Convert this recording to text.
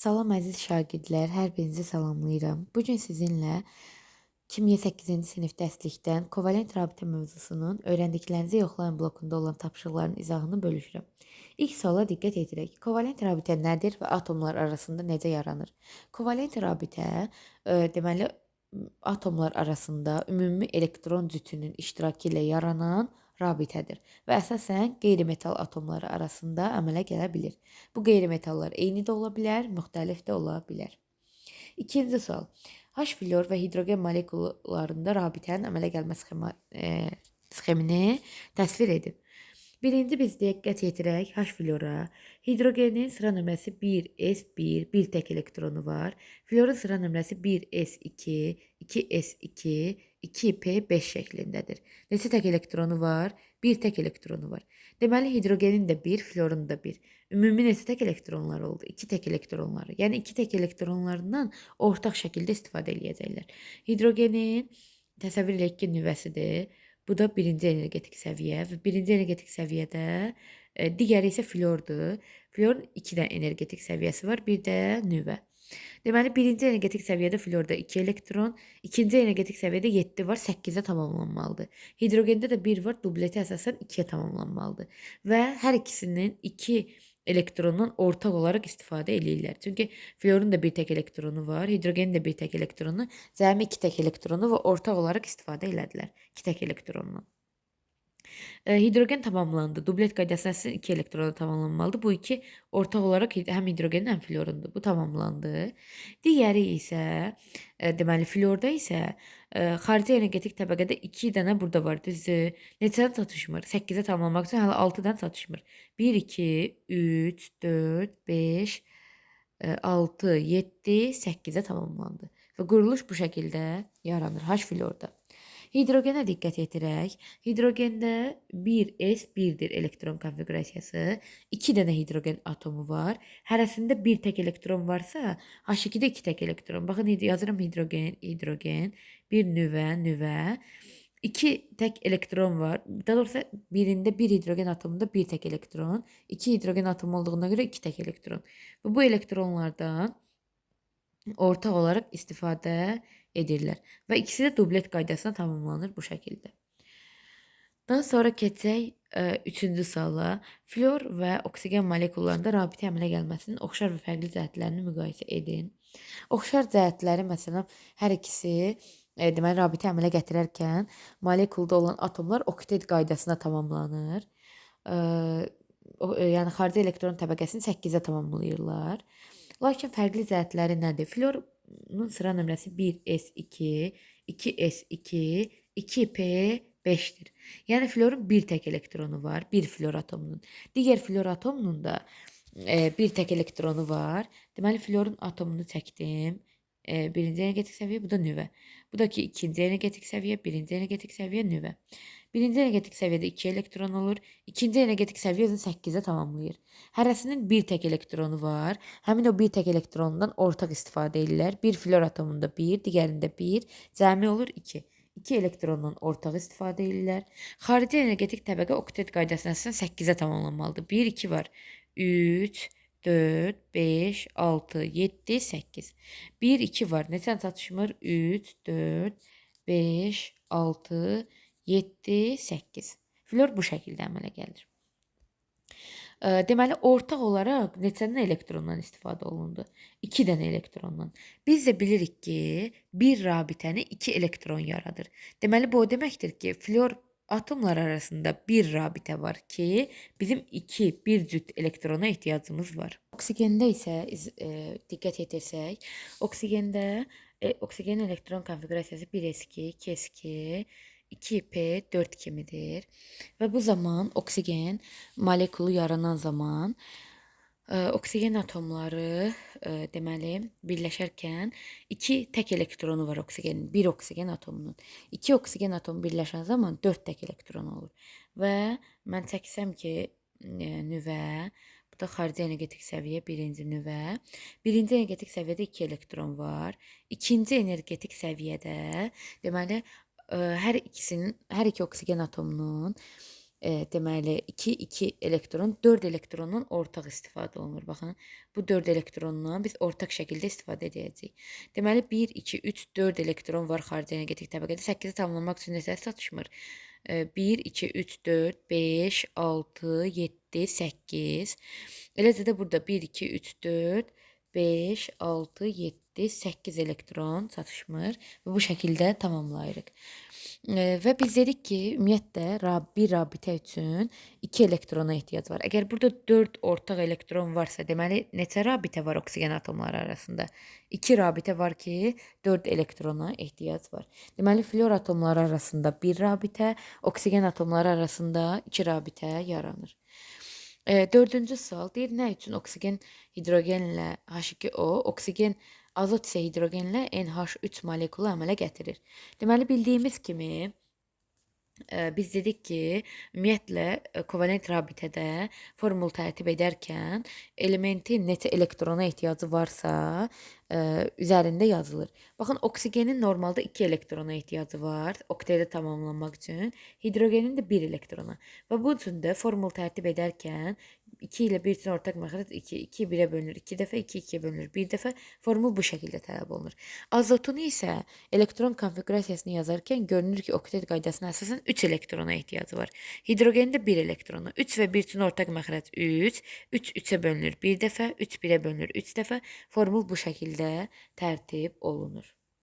Salam əziz şagirdlər, hər birinizi salamlayıram. Bu gün sizinlə kimya 8-ci sinif dərslikdən kovalent rabitə mövzusunun öyrəndiklərinizi yoxlayın blokunda olan tapşırıqların izahını bölüşürəm. İlk suala diqqət edirək. Kovalent rabitə nədir və atomlar arasında necə yaranır? Kovalent rabitə deməli atomlar arasında ümumi elektron cütünün iştirakı ilə yaranan rabitədir və əsasən qeyri-metal atomları arasında əmələ gələ bilir. Bu qeyri-metallar eyni də ola bilər, müxtəlif də ola bilər. İkinci sual. H flor və hidrogen molekullarında rabitənin əmələ gəlmə sxemini təsvir edin. Birinci biz diqqət yetirək H flora. Hidrogenin sıra nömrəsi 1s1, bir tək elektronu var. Florun sıra nömrəsi 1s2, 2s2, 2p5 şəklindədir. Neçə tək elektronu var? Bir tək elektronu var. Deməli, hidrogenin də 1, florun da 1. Ümumi neçə tək elektronları oldu? 2 tək elektronları. Yəni, 2 tək elektronlarından ortaq şəkildə istifadə eləyəcəklər. Hidrogenin təsəvvür eləyək ki, nüvəsidir. Bu da birinci energetik səviyyə və birinci energetik səviyyədə digəri isə flordur. Florun 2 dənə energetik səviyyəsi var, bir də nüvə. Deməli, birinci energetik səviyyədə florda 2 elektron, ikinci energetik səviyyədə 7 var, 8-ə tamamlanmalıdır. Hidrogende də 1 var, dubleti əsasən 2-yə tamamlanmalıdır. Və hər ikisinin 2 elektrondan ortaq olaraq istifadə eləyirlər. Çünki florun da bir tək elektronu var, hidrogenin də bir tək elektronu, cəmi 2 tək elektronu və ortaq olaraq istifadə elədilər 2 tək elektrondan. Hidrogen tamamlandı. Dublet qaydasına əsasən 2 elektrona tamamlanmalıdır. Bu 2 ortaq olaraq həm hidrogenin, həm florundur. Bu tamamlandı. Digəri isə, deməli, florda isə xarici energetik təbəqədə 2 dənə burada var. Düzdür. Neçədən çatışmır? 8-ə tamamlamaq üçün hələ 6 dənə çatışmır. 1, 2, 3, 4, 5, 6, 7, 8-ə tamamlandı. Və quruluş bu şəkildə yaranır H florda. Hidrogenə diqqət yetirək. Hidrogende 1s1-dir elektron konfiqurasiyası. 2 dənə hidrogen atomu var. Hərəsində bir tək elektron varsa, H2-də 2 tək elektron. Baxın, yazıram hidrogen, hidrogen, bir nüvə, nüvə. 2 tək elektron var. Daha doğrusu birində bir hidrogen atomunda bir tək elektron. 2 hidrogen atomu olduğuna görə 2 tək elektron. Və bu elektronlardan ortaq olaraq istifadə edirlər. Və ikisi də dublet qaydasına tamamlanır bu şəkildə. Daha sonra keçək üçüncü suala. Flor və oksigen molekullarında rabitə əmələ gəlməsinin oxşar və fərqli cəhətlərini müqayisə edin. Oxşar cəhətləri, məsələn, hər ikisi deməli, rabitə əmələ gətirərkən molekulda olan atomlar oktet qaydasına tamamlanır. Yəni, xarici elektron təbəqəsini 8-ə tamamlayırlar. Lakin fərqli cəhətləri nədir? Florun sıra nömrəsi 1s2, 2s2, 2p5-dir. Yəni, florun bir tək elektronu var, bir flor atomunun. Digər flor atomunun da bir tək elektronu var. Deməli, florun atomunu çəkdim. Birinci energetik səviyyə, bu da nüvə. Bu da ki, ikinci energetik səviyyə, birinci energetik səviyyə, nüvə. Birinci energetik səviyyədə 2 elektron olur. İkinci energetik səviyyə özünü 8-ə tamamlayır. Hərəsinin bir tək elektronu var. Həmin o bir tək elektrondan ortaq istifadə edirlər. Bir flor atomunda 1, digərində 1, cəmi olur 2. 2 elektrondan ortaq istifadə edirlər. Xarici energetik təbəqə oktet qaydasına əsasən 8-ə tamamlanmalıdır. 1, 2 var. 3, 4, 5, 6, 7, 8. 1, 2 var. Neçə çatışmır? 3, 4, 5, 6, 7, 8. Flor bu şəkildə əmələ gəlir. Deməli, ortaq olaraq neçə dənə elektrondan istifadə olundu? 2 dənə elektrondan. Biz də bilirik ki, bir rabitəni 2 elektron yaradır. Deməli, bu o deməkdir ki, flor atomlar arasında bir rabitə var ki, bizim 2, bir cüt elektrona ehtiyacımız var. Oksigendə isə diqqət yetirsək, oksigendə oksigenin elektron konfiqurasiyası 1s2, 2s2, 2p4 kimidir. Və bu zaman oksigen molekulu yaranan zaman oksigen atomları deməli, birləşərkən 2 tək elektronu var oksigenin, bir oksigen atomunun. 2 oksigen atomu birləşən zaman 4 tək elektron olur. Və mən çəksəm ki, nüvə, bu da xarici energetik səviyyə, birinci nüvə. Birinci energetik səviyyədə 2 elektron var. İkinci energetik səviyyədə, deməli, hər iki oksigen atomunun Deməli 2 2 elektron, 4 elektrondan ortaq istifadə olunur. Baxın, bu 4 elektrondan biz ortaq şəkildə istifadə edəcəyik. Deməli 1 2 3 4 elektron var xarici energetik təbəqədə. 8-i tamamlamaq üçün neçə çatışmır? 1 2 3 4 5 6 7 8. Eləcə də burada 1 2 3 4 5 6 7 8 elektron çatışmır və bu şəkildə tamamlayırıq. Və biz dedik ki, ümumiyyətlə bir rabitə üçün 2 elektrona ehtiyac var. Əgər burada 4 ortaq elektron varsa, deməli neçə rabitə var oksigen atomları arasında? 2 rabitə var ki, 4 elektrona ehtiyac var. Deməli flor atomları arasında 1 rabitə, oksigen atomları arasında 2 rabitə yaranır. Dördüncü sual deyir, nə üçün oksigen hidrogenlə H2O, oksigen azot isə hidrogenlə NH3 molekulu əmələ gətirir? Deməli, bildiyimiz kimi biz dedik ki, ümumiyyətlə kovalent rabitədə formul tərtib edərkən elementin neçə elektrona ehtiyacı varsa, üzərində yazılır. Baxın, oksigenin normalda 2 elektrona ehtiyacı var oktedə tamamlanmaq üçün, hidrogenin də 1 elektrona. Və bunun üçün də formul tərtib edərkən 2 ilə 1 üçün ortaq məxrəc 2, 2 1-ə bölünür 2 dəfə, 2 2-yə bölünür 1 dəfə. Formul bu şəkildə tələb olunur. Azotun isə elektron konfiqurasiyasını yazarkən görünür ki, oktet qaydasına əsasən 3 elektrona ehtiyacı var. Hidrogenin də 1 elektrona. 3 və 1 üçün ortaq məxrəc 3, 3 3-ə bölünür 1 dəfə, 3 1-ə bölünür 3 dəfə. Formul bu şəkildə tərtib olunur.